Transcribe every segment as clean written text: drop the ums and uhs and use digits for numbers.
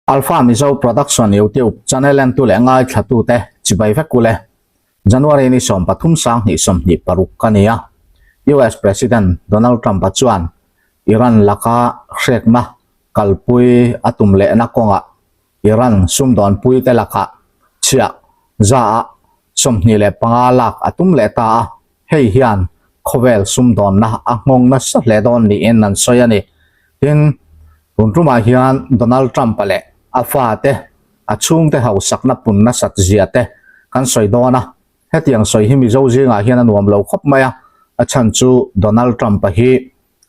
Alpha Mizo Production YouTube channel entu leh ngaithlatute chibai vek ule. January ni 13 sang hnih 26 ka ni a. US President Donald Trump-a chuan Iran laka hrekna kalpui a tum lehna kawngah Iran sumdawnpuite lakah chhiah za ah 25 lak a tum leh ta a, hei hian khawvel sumdawnna a nghawng nasa hle dawn niin an sawi a ni. Tin, tun tumah hian Donald Trump-a leh a fate, a chhungte hausakna pun nasat zia te kan sawi dawn a, hetiang sawi hi Mizo zingah hian a nuam lo khawp mai a, a chhan chu Donald Trump-a hi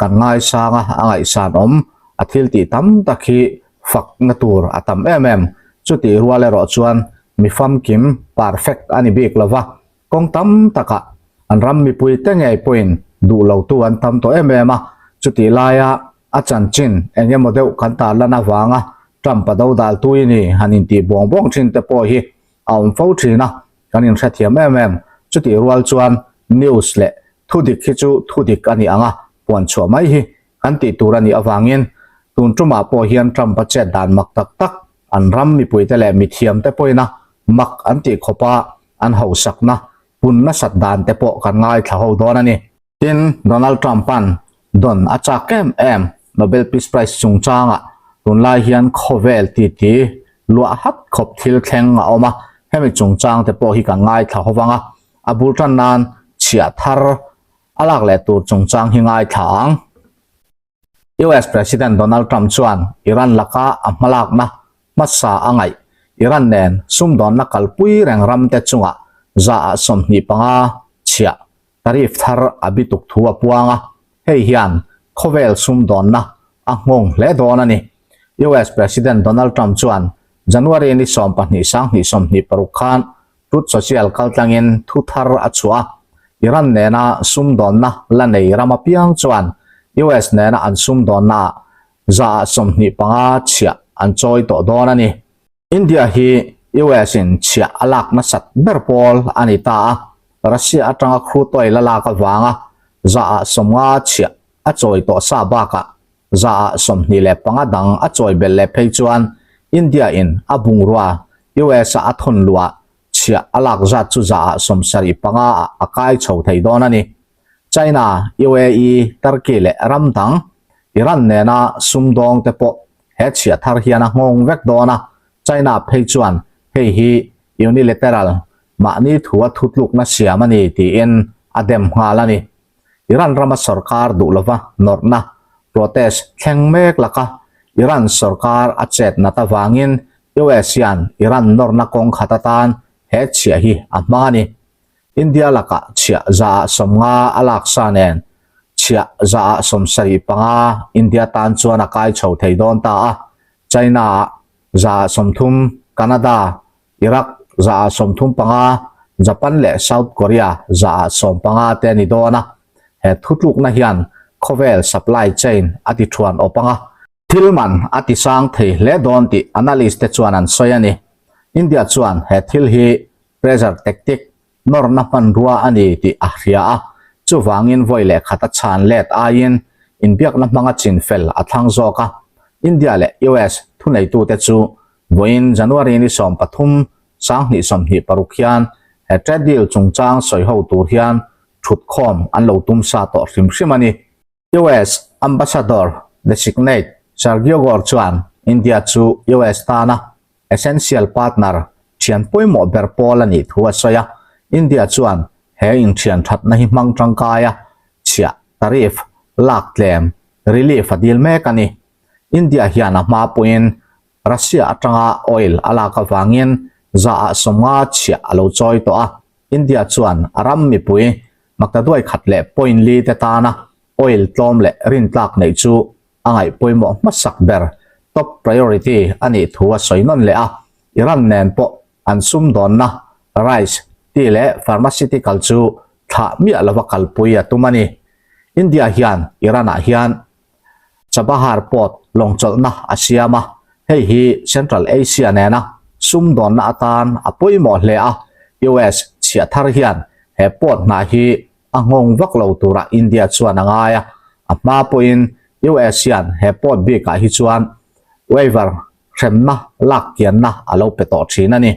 Kan ngaisang a, a ngaihsan awm, a thil tih tam tak hi fakna tur a tam em em. Chutih rual erawh chuan mi famkim, perfect, a ni bik lo va, kawng tam takah an ram mipuite ngei pawhin duh lotu an tam tawh em em a. Chutih laia a chanchin eng emaw deuh kan tarlan avanga Trump-a dodaltu i ni han intih buang buang thin te pawh hi a awm fo thin a, kan inhrethiam em em. Chutih rual chuan news leh Thudik hi chu thudik a ni ang a, puan chhuah mai hi kan tih tur a nih avangin tun tumah pawh hian Trump-a chet dan mak tak tak an ram mipuite leh mithiamte pawhin a mak an tih khawpa an hausakna pun nasat dan te pawh kan ngaithla ho dawn a ni. Tin, Donald Trump-a'n dawn a chak em em Nobel Peace Prize chungchangah tunlai hian khawvel titi luah hat khawp thil thleng a awm a, hemi chungchang te pawh hi kan ngaithla ho vang a, A bul tan nan chhiah thar a lak leh tur chungchang hi ngaithla ang. US President Donald Trump chuan Iran laka a hmalakna hmasa a ngaih Iran nen sumdawnna kalpui reng ramte chungah zaah 25 chhiah tariff thar a bituk thu a puang a, hei hian khawvel sumdawnna a nghawng hle dawn a ni. US President Donald Trump chuan January ni 12 sang hnih 26 khan Truth Social kaltlangin thu thar a chhuah a, Iran nena sumdawnna la nei ram apiang chuan US nena an sumdawnnaah zaah 25 chhiah an chawi tawh dawn a ni. India hi US in chhiah a lak nasat ber pawl a ni ta a, Russia atanga crude oil a lak avanga zaah 50 chhiah a chawi tawh sa bakah Zaah 25 dang a chawi belh leh phei chuan India in a bungrua US a a thawn luah chhiah a lak zat chu zaah 75 ah a kai chho thei dawn a ni. China, UAE, Turkey leh ram dang Iran nena sumdawng te pawh he chhiah thar hian a nghawng vek dawn a, China phei chuan hei hi unilateral mahni thua thutlukna siam a ni tiin a dem nghal a ni. Iran rama sorkar duh lova nawrhna, protest, thleng mek laka Iran sorkar a chet nat avangin US hian Iran nawrhna kawng khat atan he chhiah hi a hmang a ni. India lakah chhiah zaah 50 a lak sa nen chhiah zaah 75 India tan chuan a kai chho thei dawn ta a, China-ah zaah 30, Canada Iraq zaah 35, Japan leh South Korea zaah 15 te a ni dawn a, he thutlukna hian khawvel supply chain a ti thuan awp ang a, thil man a ti sang thei hle dawn tih analyst te chuan an sawi a ni. India chuan he thil hi pressure tactic nawrna hmanrua a ni tih a hria a, chuvangin vawi leh khat a chhan let aiin inbiakna hmanga chinfel a thlang zawk a, India leh US thuneitute chu Vawiin January ni 13, sang hnih 26 hian he trade deal chungchang sawi ho tur hian thutkhawm an lo tum sa tawh hrim hrim a ni. US Ambassador Designate Sergio Gor chuan India chu US tana essential partner thian pawimawh ber pawl a nih thu a sawi a, India chuan he inthian thatna hi hmang tangkai a chhiah tariff lak tlem relief a dil mek a ni. India hian a hma pawhin Russia atanga oil a lak avangin zaah 50 chhiah a lo chawi tawh a, India chuan a ram mipui maktaduai khat leh point li te tana oil tlawm leh rintlak neih chu a ngaih pawimawh hmasak ber, top priority, a nih thu a sawi nawn leh a, Iran nen pawh an sumdawnna rice, tea leh pharmaceutical chu thlah miah lova kalpui a tum a ni. India hian Iran-ah hian Chabahar Port lawngchawlhna a siam a, hei hi Central Asia nena sumdawnna atan a pawimawh hle a, US chhiah thar hian he port hna hi a nghawng vak lo turah India chuan a ngai a, a hma pawhin US hian he port bikah hi chuan waiver. hremna lak kianna a lo pe tawh thin a ni.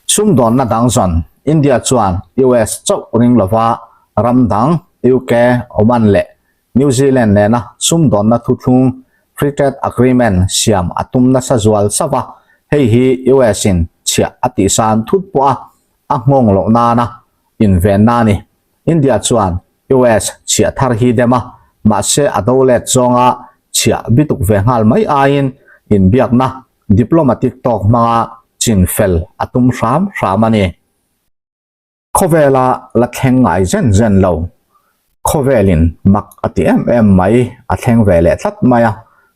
Sumdawnna dang zawn India chuan US chauh ring lova ram dang UK, Oman leh New Zealand nena sumdawnna thuthlung Free Trade Agreement siam a tum nasa zual sauh a, hei hi US in chhiah a tihsan thut pawh a a nghawng loh nana invenna a ni. India chuan US chhiah thar hi dem a, mahse a do let zawnga chhiah bituk ve nghal mai aiin inbiakna diplomatic tawk hmanga chin fel a tum hram hram a ni. Khawvela la thleng ngai zen zen lo. Khawvelin mak a ti em em mai a thleng ve leh tlat mai a,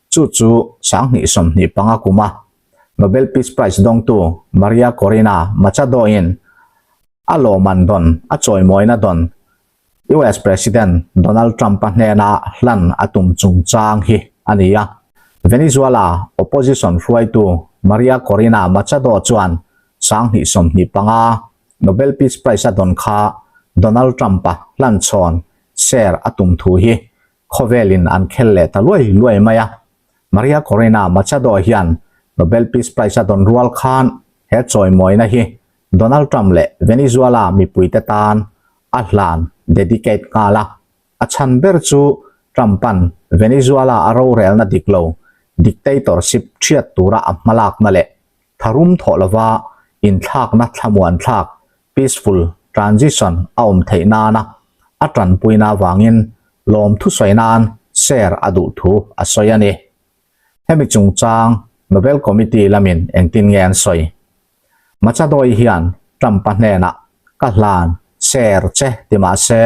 chu chu 2025 kuma Nobel Peace Prize dawngtu Maria Corina Machado-in a lawman dawn a chawimawina dawn US President Donald Trump-a hnena hlan a tum chungchang hi a ni a. Venezuela opposition hruaitu Maria Corina Machado chuan 2025 Nobel Peace Prize a dawn kha Donald Trump-a hlan chhawn share a tum thu hi khawvelin an khel leh ta luai luai mai a. Maria Corina Machado hian Nobel Peace Prize a dawn rual khan he chawimawina hi Donald Trump leh Venezuela mipuite tan a hlan dedicate nghal a. A chhan ber chu Trump-a'n Venezuela a rorelna dik lo, dictatorship thiat tura a hmalakna leh tharum thawh lova inthlakna thlamuanthlak, peaceful transition, a awm theih nana a tanpuina avangin lawmthu sawi nan share a duh thu a sawi a ni. Hemi chungchang Nobel Committee lamin engtin nge an sawi? Machado-i hian Trump-a hnenah ka hlan share che ti mah se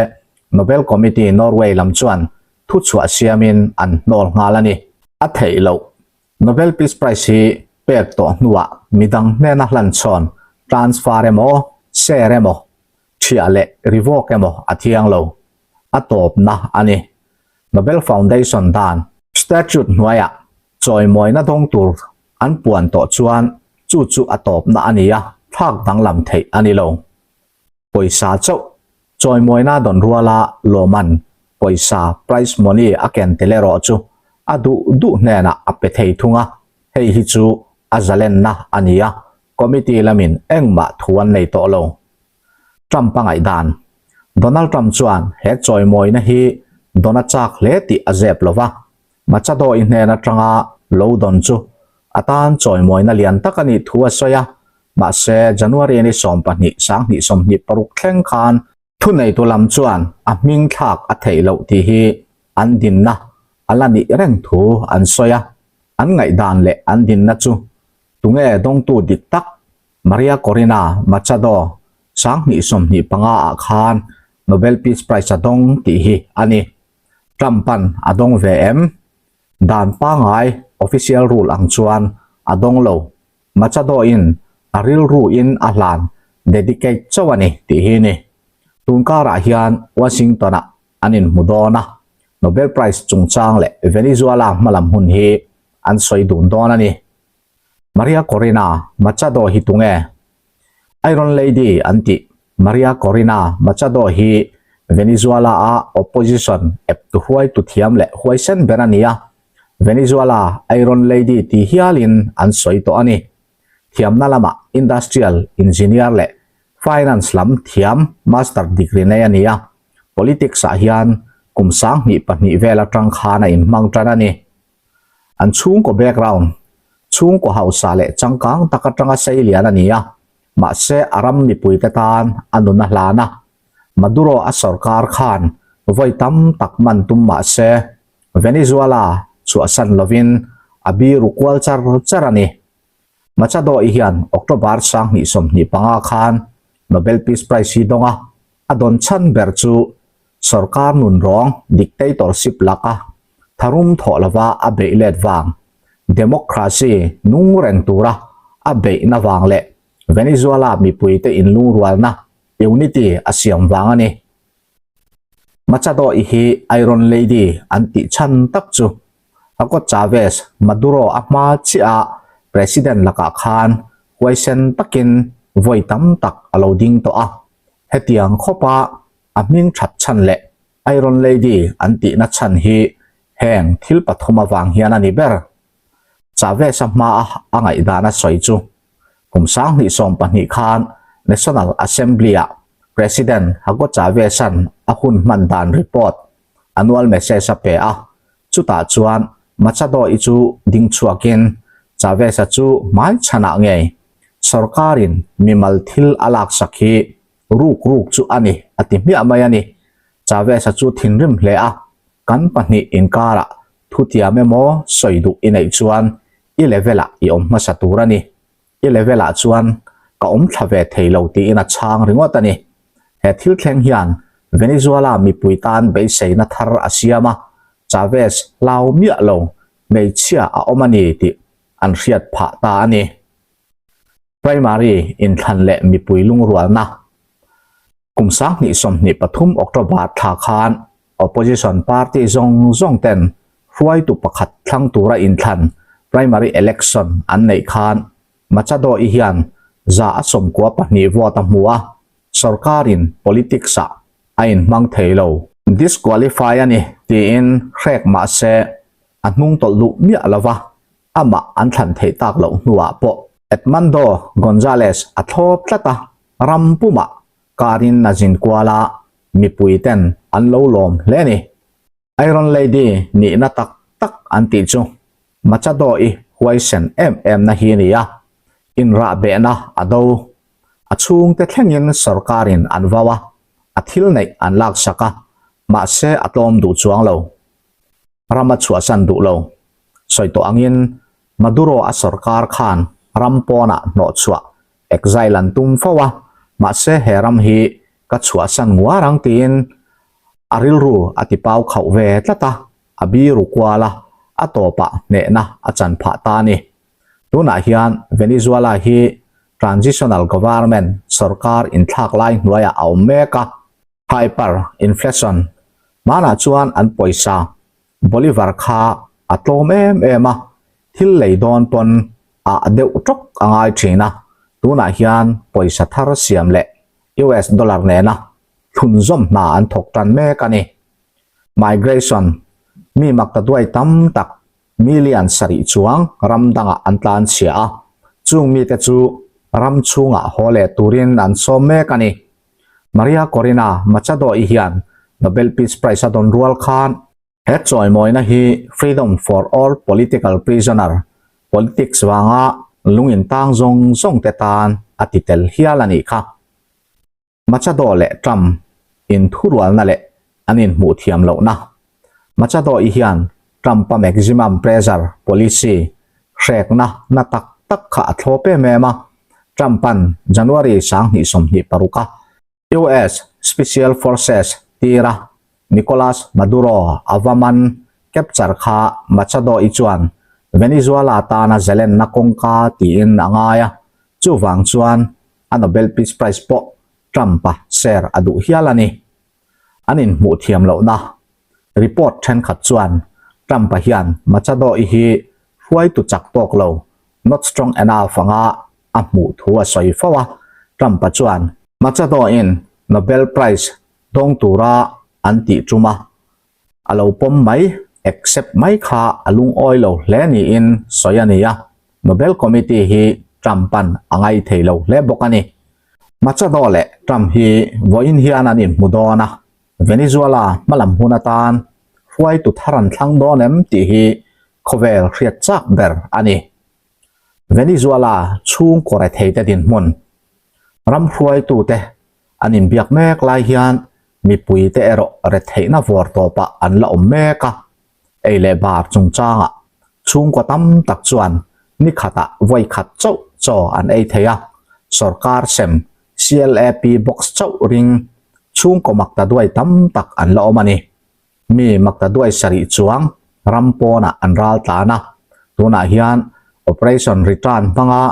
Nobel Committee Norway lam chuan thuchhuah siamin an hnawl nghal a ni. A theih loh Nobel Peace Prize hi pek tawh hnuah midang hnena hlan chhawn, transfer emaw, share emaw, thiah leh revoke emaw a thiang lo. A tawpna a ni. Nobel Foundation dan, statute hnuaiah chawimawina dawng tur an puan tawh chuan chu chu a tawpna a ni a, thlak danglam theih a ni lo. Pawisa chauh chawimawina dawn ruala lawman pawisa, prize money, a ken tel erawh chu a duh duh hnenah a pe thei thung a, hei hi chu a zalenna a ni a, committee lamin engmah thu an nei tawh lo. Trump a ngaihdan. Donald Trump chuan he chawimawina hi dawn a chak hle tih a zep lo va, Machado-i hnen atanga lo dawn chu a tan chawimawina lian tak a nih thu a sawi a, mahse January ni 12 2026 thleng khan thuneitu lam chuan a hming thlak a theih loh tih hi an dinna a la nih reng thu an sawi a, an ngaihdan leh an dinna chu tunge dawngtu dik tak Maria Corina Machado 2025 ah khan Nobel Peace Prize a dawng tih hi a ni. Trump-a'n a dawng ve em? Dan pangngai, official rule, ang chuan a dawng lo. Machado-in a rilru-in a hlan, dedicate, chauh a ni tih hi ni. Tun karah hian Washington-ah an inhmu dawn a, Nobel Prize chungchang leh Venezuela hmalam hun hi an sawi dun dawn a ni. Maria Corina Machado hi tunge? Iron Lady an tih Maria Corina Machado hi Venezuela-a opposition eptu huaitu thiam leh huaisen ber a ni a, Venezuela Iron Lady ti hialin an sawi tawh a ni. Thiamna lamah industrial engineer leh finance lam thiam master degree nei a ni a, politics-ah hian kum 2002 vel atang khan a inhmang tan a ni. An chhungkaw background, chhungkaw hausa leh changkang tak atanga sei lian a ni a, mahse a ram mipuite tan a nun a hlan a. Maduro a sorkar khan vawi tam tak man tum mahse Venezuela chhuahsan lovin a biru kual char char a ni. Machado-i hian October 2025 khan Nobel Peace Prize hi dawng a, a dawn chhan ber chu sorkar nunrawng, dictatorship, laka tharum thawh lova a beih let vang, democracy nung reng tura a beihna vang leh Venezuela mipuite inlungrualna, unity, a siam vang a ni. Machado-i hi Iron Lady an tih chhan tak chu Hugo Chavez, Maduro a hma chiah a president lakah khan huaisen takin vawi tam tak a lo ding tawh a, hetiang khawpa a hming that chhan leh Iron Lady an tihna chhan hi heng thil pathum avang hian a ni ber. Chavez-a hmaa a ngaihdan a sawi chu kum 2012 khan National Assembly-ah President Hugo Chavez-a'n a hun hman dan report annual message a pe a, chutah chuan Machado-i chu ding chhuakin Chavez-a chu hmaichhanah ngei sorkarin mimal thil a laksak hi ruk ruk chu a ni a ti hmiah mai a ni. Chavez-a chu thinrim hle a, kan pahnih inkarah thutiam emaw sawi duh i neih chuan i level-ah i awm hmasa tur a ni. I level-ah chuan ka awm thla ve thei lo tiin a chhang ringawt a ni. He thil thleng hian Venezuela mipui tan beiseina thar a siam a, Chavez hlau miah lo hmeichhia a awm a ni tih an hriat phah ta a ni. Primary inthlan leh mipui lungrualna Kum 2023 October thla khan Opposition party zawng zawng ten hruaitu pakhat thlang tura inthlan primary election an neih khan Machado-i hian 192 vote a hmu a, sorkarin politics-ah a inhmang thei lo. Disqualify a ni tiin hrek mah se a hnung tawlh duh miah lo va, amah an thlan theih tak loh hnuah pawh Edmundo Gonzalez a thlawp tlat a, ram pumah karin a zin kual a, mipui ten an lo lawm hle a ni. Iron Lady nihna tak tak an tih chu Machado-i huaisen em em na hi a ni a, inrahbehna a do. A chhungte thlengin sorkarin an vau a, a thil neih an laksak a, mahse a tlawm duh chuang lo. Ram a chhuahsan duh lo. Sawi tawh angin Maduro a sorkar khan ram pawnah hnawhchhuah exile an tum fo a, mahse he ram hi ka chhuahsan nguar ang tiin a rilru a ti pau khauh ve tlat a, a biru kual a, a tawpah hnehna a chan phah ta a ni. Tunah hian Venezuela hi transitional government sorkar inthlak lai hnuaiah a awm mek a, Hyper inflation hmanah chuan an pawisa Bolivar kha a tlawm em em a, thil lei dawn pawn ah deuh tawk a ngai thin a, tunah hian pawisa thar siam leh US dollar nena thlunzawm hna an thawk tan mek a ni. Migration, mi maktaduai tam tak million sarih chuang ram dangah an tlan chhia a, chung mite chu ram chhungah haw leh turin an sawm mek a ni. Maria Corina Machado-i hian Nobel Peace Prize a dawn rual khan he chawimawina hi Freedom for all political prisoner, politics vanga lung intang zawng zawng te tan a ti tel hial a nih kha. Machado leh Trump inthurualna leh an inhmuh thiam lohna. Machado-i hian Trump-a maximum pressure policy hrekna na tak tak kha a thlawp em em a, Trump-a'n January 2026 a US Special Forces tira Nicolas Maduro a va man capture kha Machado-i chuan Venezuela tana zelenna kawngka tiin a ngai a, chuvang chuan a Nobel Peace Prize pawh Trump-a share a duh hial a ni. An inhmuh thiam lohna report thenkhat chuan Trump-a hian Machado-i hi hruaitu chak tawk lo, not strong enough, anga a hmuh thu a sawi fo a, Trump-a chuan Machado-in Nobel Prize dawng tura an tih tum a, a lo pawm mai, accept, mai kha a lungawi lo hle niin sawi a ni a, Nobel Committee hi Trump-a'n a ngaithei lo hle bawk a ni. Machado leh Trump hi vawiin hian an inhmu dawn a, Venezuela hmalam hun atan hruaitu thar an thlang dawn em tih hi khawvel hriat chak ber a ni. Venezuela chhungkaw retheite dinhmun ram hruaitute an inbiak mek lai hian mipuite erawh retheihna vawr tawpah an la awm mek a, ei leh bar chungchangah chhungkaw tam tak chuan ni khatah vawi khat chauh chaw an ei thei a, sorkar sem CLAP box chauh ring chhungkaw maktaduai tam tak an la awm a ni. Mi maktaduai sarih chuang ram pawnah an ral tlan a, tunah hian Operation Return hmanga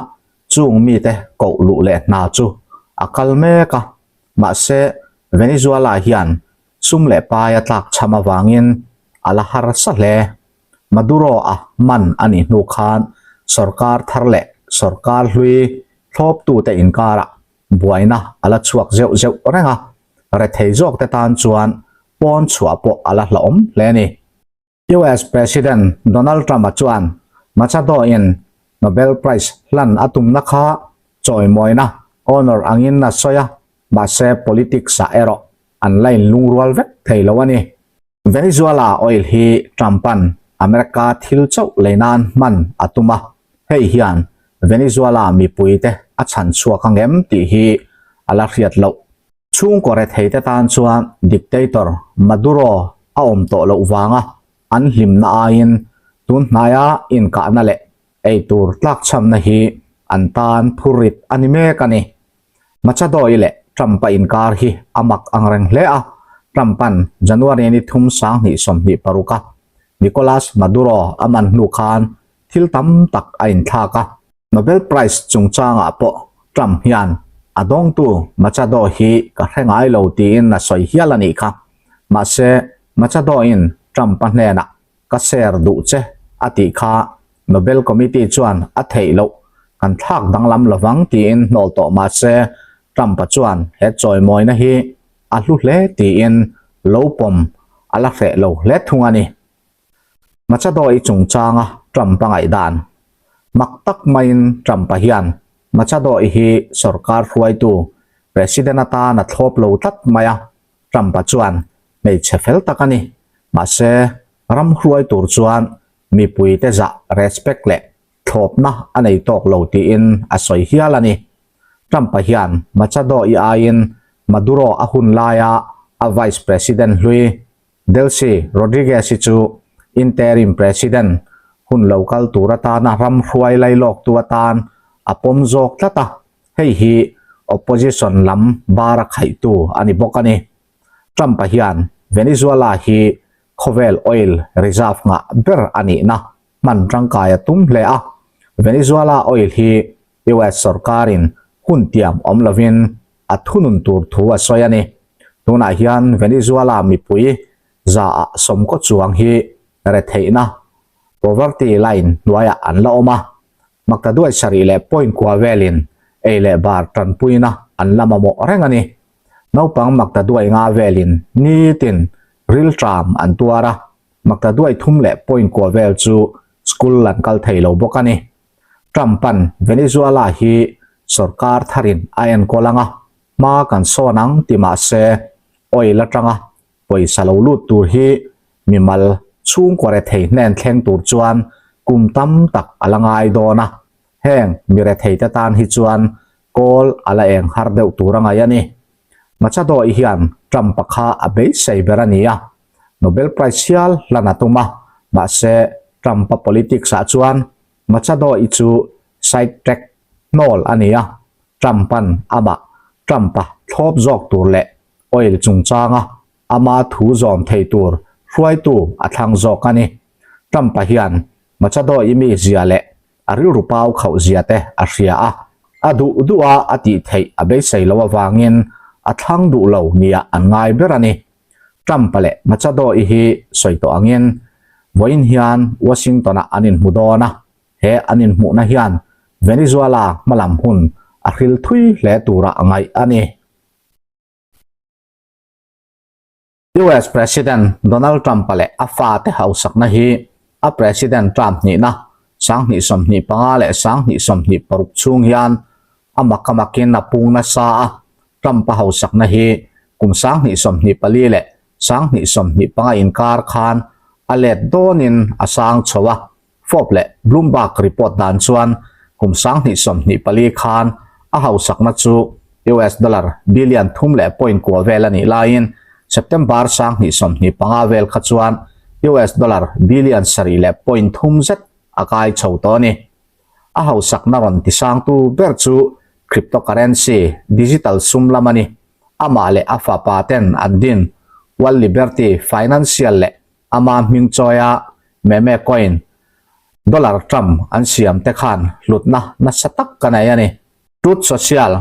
chung mite koh luh leh hna chu a kal mek a, mahse Venezuela hian sum leh pai a tlak chham avangin a la harsa hle. Maduro-a man a nih hnu khan sorkar thar leh sorkar hlui thlawptute inkarah buaina a la chhuak zeuh zeuh reng a, rethei zawkte tan chuan pawn chhuah pawh a la hlauhawm hle a ni. US President Donald Trump-a chuan Machado-in Nobel Prize hlan a tumna kha chawimawina, honour, angin a sawi a, mahse politics-ah erawh an la inlungrual vek thei lo a ni. Venezuela oil hi Trump-a'n America thil chauh lei nan hman a tum a, hei hian Venezuela mipuite a chhan chhuak ang em tih hi a la hriat loh. Chhungkaw retheite tan chuan dictator Maduro a awm tawh loh vanga an hlimna aiin tun hnaia inkahna leh eitur tlakchhamna hi an tan phurrit a ni mek a ni. Machado-i leh Trump-a inkar hi a mak ang reng hle a, Trump-a'n January ni thum 2026 a Nicolas Maduro a man hnu khan thil tam tak a inthlak a. Nobel Prize chungchangah pawh Trump hian a dawngtu Machado hi ka hre ngai lo tiin a sawi hial a nih kha. Mahse, Machado-in Trump-a hnenah ka share duh che a tih kha Nobel Committee chuan a theih loh kan thlak danglam lovang tiin hnawl tawh mahse Trump-a chuan he chawimawina hi a hlu hle tiin lo pawm a la hreh lo hle thung a ni. Machado-i chungchanga Trump-a ngaihdan mak tak maiin Trump-a hian Machado-i hi sorkar hruaitu President atan a thlawp lo tlat mai a, Trump-a chuan hmeichhe fel tak a ni. Mahse, ram hruai tur chuan mipuite zah, respect, leh thlawpna a nei tawk lo tiin a sawi hial a ni. Trump-a hian Machado-i aiin Maduro a hun laia a vice president hlui Delcy Rodriguez-i chu interim president hun lo kal tur atana ram hruai lailawktu atan a pawm zawk tlat a. Hei hi opposition lam bar a khaihtu a ni bawk a ni. Trump-a hian Venezuela hi khawvel oil reserve ngah ber a nihna hman tangkai a tum hle a. Venezuela oil hi US sorkarin hun tiam awm lovin a thunun tur thu a sawi a ni. Tunah hian Venezuela mipui zaah sawmkaw chuang hi retheihna, poverty line, hnuaiah an la awm a. Maktaduai sarih leh point kua velin ei leh bar tanpuina an la mamawh reng a ni. Naupang maktaduai nga velin nitin rilṭam an tuar a, maktaduai thum leh point kua vel chu school an kal thei lo bawk a ni. Trump-a'n Venezuela hi sorkar tharin a enkawl ang a, hma kan sawn ang ti mah se oil atanga Pawisa lo lut tur hi mimal chhungkaw rethei hnen thleng tur chuan kum tam tak a la ngai dawn a, heng mi retheite tan hi chuan kawl a la eng har deuh tur a ngaih a ni. Machado-i hian Trump-a kha a beisei ber a ni a, Nobel Prize hial hlan a tum a, mahse Trump-a politics-ah chuan Machado-i chu side track hnawl a ni a, Trump-a'n amah Trump-a thlawp zawk tur leh oil chungchanga ama thu zawm thei tur hruaitu a thlang zawk a ni. Trump-a hian Machado-i mi zia leh a rilru pau khauh zia te a hria a, a duh duh a a tih theih a beisei loh avangin a thlang duh lo nia an ngai ber a ni. Trump-a leh Machado-i hi sawi tawh angin vawiin hian Washington-ah an inhmu dawn a, he an inhmuhna hian Venezuela hmalam hun a hril thui hle tura a ngaih a ni. US President Donald Trump-a leh a fate hausakna hi a President term hnihna 2025 leh 2026 chhung hian a mak a makin a pung nasa a, Trump-a hausakna hi kum 2024 leh 2025 inkar khan a let dawnin a sang chho a. Forbes leh Bloomberg report dan chuan kum 2024 khan a hausakna chu US dollar billion thum leh point kua vel a nih laiin September 2025 vel kha chuan US dollar billion sarih leh point thum zet a kai chho tawh a ni. A hausakna rawn tisangtu ber chu cryptocurrency, digital sum lam a ni. Amah leh a fapa ten an din World Liberty Financial leh Ama hming chawia meme coin dollar Trump an siam te khan hlutna nasa tak ka nei a ni. Truth Social,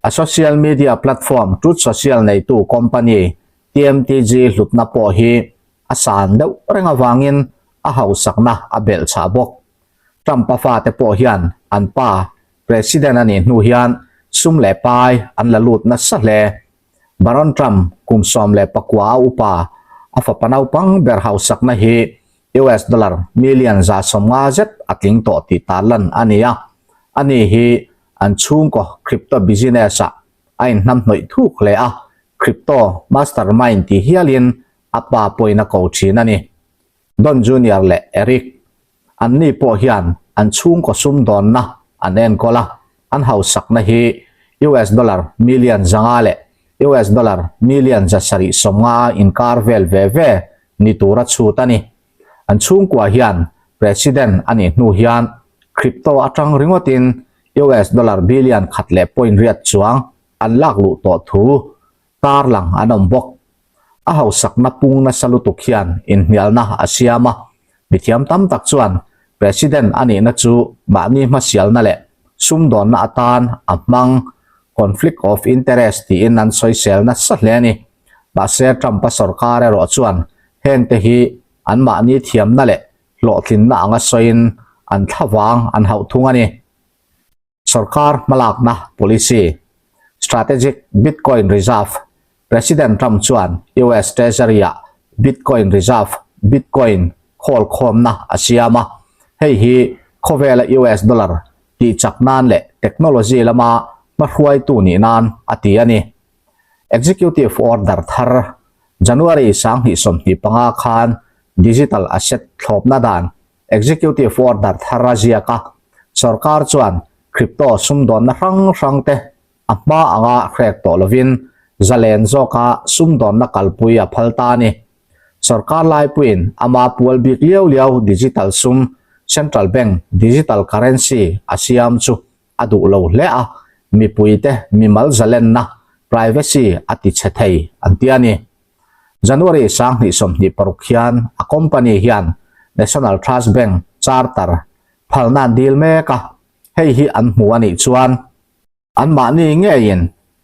A social media platform Truth Social neitu company TMTG hlutna pawh hi a san deuh reng avangin a hausakna a belhchhah bawk. Trump-a fate pawh hian an pa President a nih hnu hian sum leh pai an la lut nasa hle. Baron Trump kum 19 a upa, a fapa naupang ber hausakna hi US dollar million 150 zet a tling tawh tih tarlan a ni a. Ani hi an chhungkaw crypto business-ah a inhnamhnawih thuk hle a, crypto mastermind ti hialin a pa pawhin a ko thin a ni. Don Junior leh Eric, anni pawh hian an chhungkaw sumdawnna an enkawl a, an hausakna hi US dollar million 500 leh US dollar million 750 inkar vel ve ve ni tura chhut a ni. An chhungkua hian President a nih hnu hian crypto atang ringawtin US dollar billion 1.8 chuang an lak luh tawh thu tarlang an awm bawk. A hausakna pung nasa lutuk hian inhnialna a siam a, mithiam tam tak chuan President a nihna chu mahni hmasialna leh sumdawnna atan a hmang, conflict of interest tiin an sawisel nasa hle a ni. Mahse Trump-a sorkar erawh chuan hengte hi anmahni thiamna leh hlawhtlinna anga sawiin an thlavang an hauh thung a ni. Sorkar hmalakna policy, Strategic Bitcoin Reserve, President Trump chuan US Treasury-ah Bitcoin Reserve, Bitcoin khawlkhawmna a siam a, hei hi khawvela US dollar tihchak nan leh technology lama hmahruaitu nih nan a ti a ni. Executive Order thar, January 2025 khan digital asset thlawpna dan Executive Order thar a ziak a, sorkar chuan crypto sumdawnna hrang hrang te a hma anga hrek tawh lovin zalen zawka sumdawnna kalpui a phal ta a ni. Sorkar laipuiin ama pual bik liau liau digital sum, Central Bank Digital Currency, a siam chu a duh lo hle a, mipuite mimal zalenna, privacy, a tichhe thei an ti a ni. January 2026 hian a company hian National Trust Bank charter phalna an dil mek a, hei hi an hmu a nih chuan anmahni ngeiin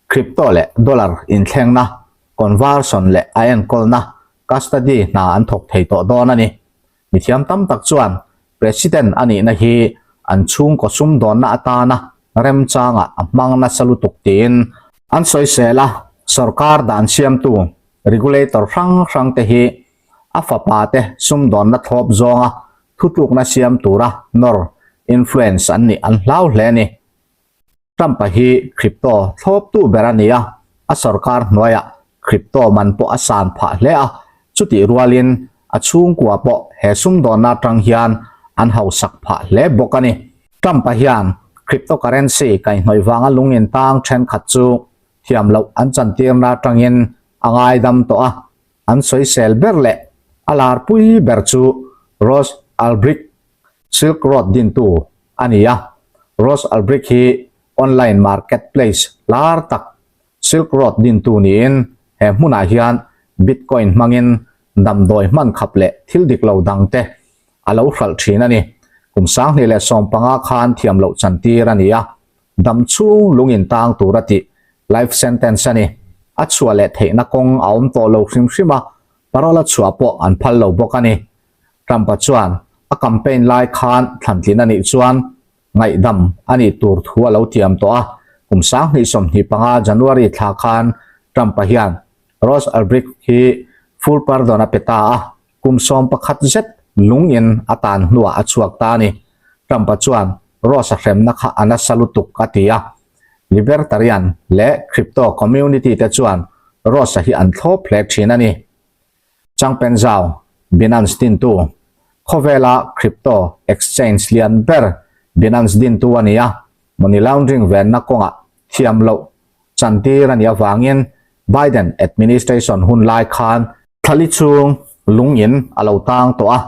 crypto leh dollar inthlengna, conversion, leh a enkawlna, custody, hna an thawk thei tawh dawn a ni. Mithiam tam tak chuan President a nihna hi an chhungkaw sumdawnna atana remchangah a hmang nasa lutuk tiin an sawisel a, sorkar dan siamtu regulator hrang hrangte hi a fapate sumdawnna thlawp zawnga thutlukna siam tura nawr, influence, an nih an hlau hle a ni. Trump-a hi crypto thlawptu ber a ni a, a sorkar hnuaiah crypto man pawh a san phah hle a, chutih rualin a chhungkua pawh he sumdawnna atang hian an hausak phah hle bawk a ni. Trump-a hian cryptocurrency kaihhnawih vanga lungin tang thenkhat chu thiam loh an chantirna atangin a ngaidam tawh a, an sawisel ber leh a larpui ber chu Ross Ulbricht Silk Road dintu a ni a, Ross Ulbricht hi online marketplace lar tak Silk Road dintu niin he hmunah hian Bitcoin hmangin damdawi hman khap leh thil dik lo dangte a lo hralh thin a ni. Kum 2015 khan thiam loh chantir a ni a, dam chhung lungin tang tur a tih, life sentence, a ni. A chhuah leh theihna kawng a awm tawh lo hrim hrim a, parole a chhuah pawh an phal lo bawk a ni. Trump-a chuan a campaign lai khan thlantlin a nih chuan ngaihdam a nih tur thu a lo tiam tawh a. Kum 2025 January thla khan Trump-a hian Ross Ulbricht hi full pardon a pe ta a, kum 11 zet lungin a tan hnuah a chhuak ta a ni. Trump-a chuan Ross-a hremna kha a nasa lutuk a ti a. Libertarian leh crypto community te chuan Ross-a hi an thlawp hle thin a ni. Changpen Zhao, Binance dintu, Khawvela crypto exchange lian ber Binance dintu a ni a, money laundering venna kawngah thiam loh chantir a nih avangin Biden administration hun lai khan thlali chhung lungin a lo tang tawh a.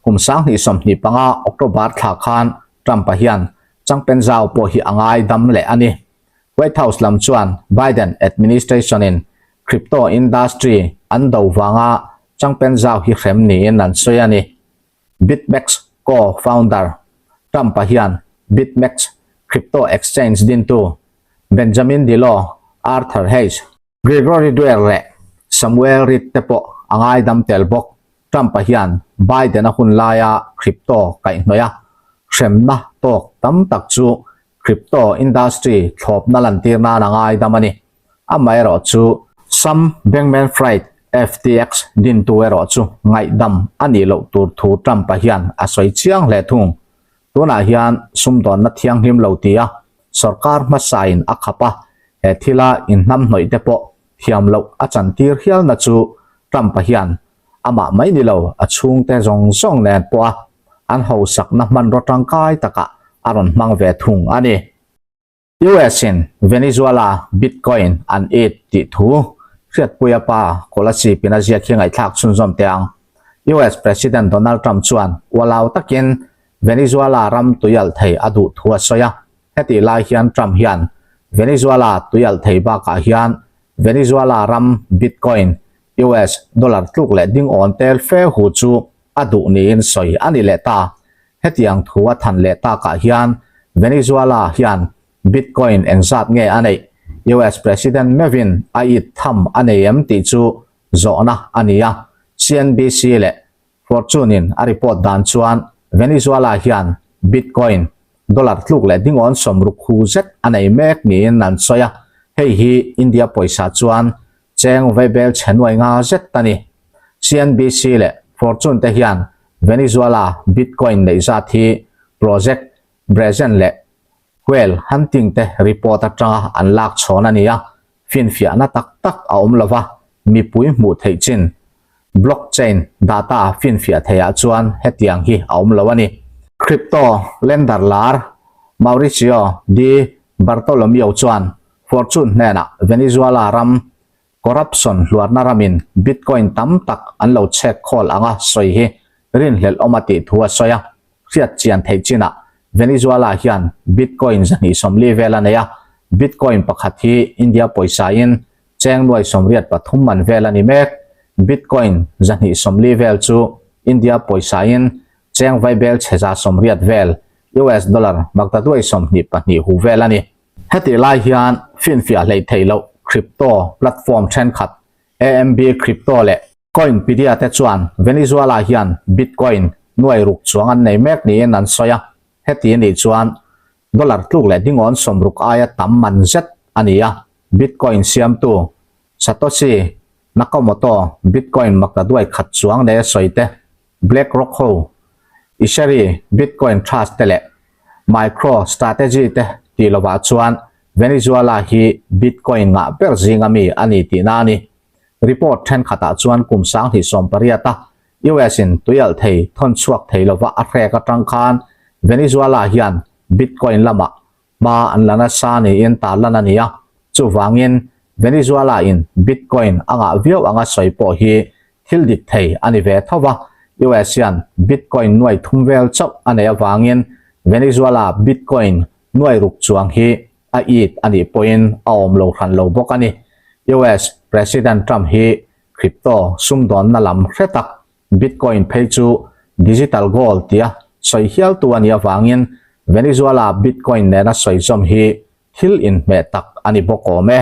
Kum 2025 October thla khan Trump-a hian Changpen Zhao pawh hi a ngaidam leh a ni. White House lam chuan Biden administration-in crypto industry an do vanga Changpen Zhao hi hrem niin an sawi a ni. BitMEX co-founder Trump-a hian BitMEX crypto exchange dintu Benjamin Dillow, Arthur Hayes, Gregory Dwyer leh Samuel Reed te pawh a ngaidam tel bawk. Trump-a hian Biden-a hun laia crypto kaihhnawih a hremna tawk tam tak chu crypto industry thlawpna lantir nan a ngaidam a ni. Amaherawhchu Sam Bankman-Fried. FTX dintu erawh chu ngaihdam a nih loh tur thu Trump-a hian a sawi chiang hle thung. Tunah hian sumdawnna thianghlim lo tia sorkar hmasain a khap a, he thila inhnamhnawih te pawh thiam loh a chantir hialna chu Trump-a hian amah mai ni lo a chhungte zawng zawng nen pawha an hausakna hmanraw tangkai takah a rawn hmang ve thung a ni. US in Venezuela Bitcoin an it tih thu hriatpuia pa Kolasib in a ziak hi ngaihthlak chhunzawm teh ang. US President Donald Trump chuan ualau takin Venezuela ram tuialh thei a duh thu a sawi a. Hetih lai hian Trump hian Venezuela tuialh thei bakah hian Venezuela ram Bitcoin US dollar tluk leh dingawn tel fe hu chu a duh niin sawi a ni leh ta. Hetiang thu a than leh takah hian Venezuela hian Bitcoin engzat nge a neih? US President meuhin a it tham a nei em tih chu zawhna a ni a. CNBC leh Fortune in a report dan chuan Venezuela hian Bitcoin dollar tluk leh dingawn 60 hu zet a nei mek niin an sawi a. Hei hi India pawisa chuan cheng vaibel chhe nuai nga zet a ni. CNBC leh Fortune te hian Venezuela Bitcoin neih zat hi Project Brazen leh Whale Hunting te report atanga an lak chhawn a ni a, finfiahna tak tak a awm lova, mipui hmuh theih chin blockchain data finfiah theihah chuan hetiang hi a awm lo a ni. Crypto lender lar Mauricio Di Bartolomeo chuan Fortune hnenah Venezuela ram corruption hluarna ramin Bitcoin tam tak an lo chhek khawl anga sawi hi rinhlelh awm a tih thu a sawi a. Hriat chian theih chinah Venezuela hian Bitcoin 240 vel a nei a, Bitcoin pakhat hi India pawisain cheng nuai 83 man vel a ni mek. Bitcoin 240 vel chu India pawisain cheng vaibel chhe 180 vel, US dollar maktaduai 22 hu vel a ni. Hetih lai hian finfiah hleih theih loh crypto platform thenkhat AMB Crypto leh Coinpedia te chuan Venezuela hian Bitcoin nuai ruk chuang an nei mek niin an sawi a, heti anih chuan dollar tluk leh dingawn 60 aia tam man zet a ni a, Bitcoin siamtu Satoshi Nakamoto Bitcoin maktaduai khat chuang nei a sawi te BlackRock ho, iShares Bitcoin Trust te leh MicroStrategy te tih lovah chuan Venezuela hi Bitcoin ngah ber zinga mi a ni tihna a ni. Report thenkhatah chuan kum 2018 a US in tuialh thei thawn chhuak thei lova a hrek atang khan Venezuela hian Bitcoin lamah hma an la nasa niin tarlan a ni a, chuvangin Venezuela in Bitcoin a ngah viau anga sawi pawh hi thil dik thei a ni ve tho va, US hian Bitcoin nuai thum vel chauh a nei avangin Venezuela Bitcoin nuai ruk chuang hi a it a nih pawhin a awm lo hran lo bawk a ni. US President Trump hi crypto sumdawnna lam hre tak Bitcoin phei chu digital gold tia sawi hialtu a nih avangin Venezuela Bitcoin nena sawi zawm hi thil inhmeh tak a ni bawk awm e.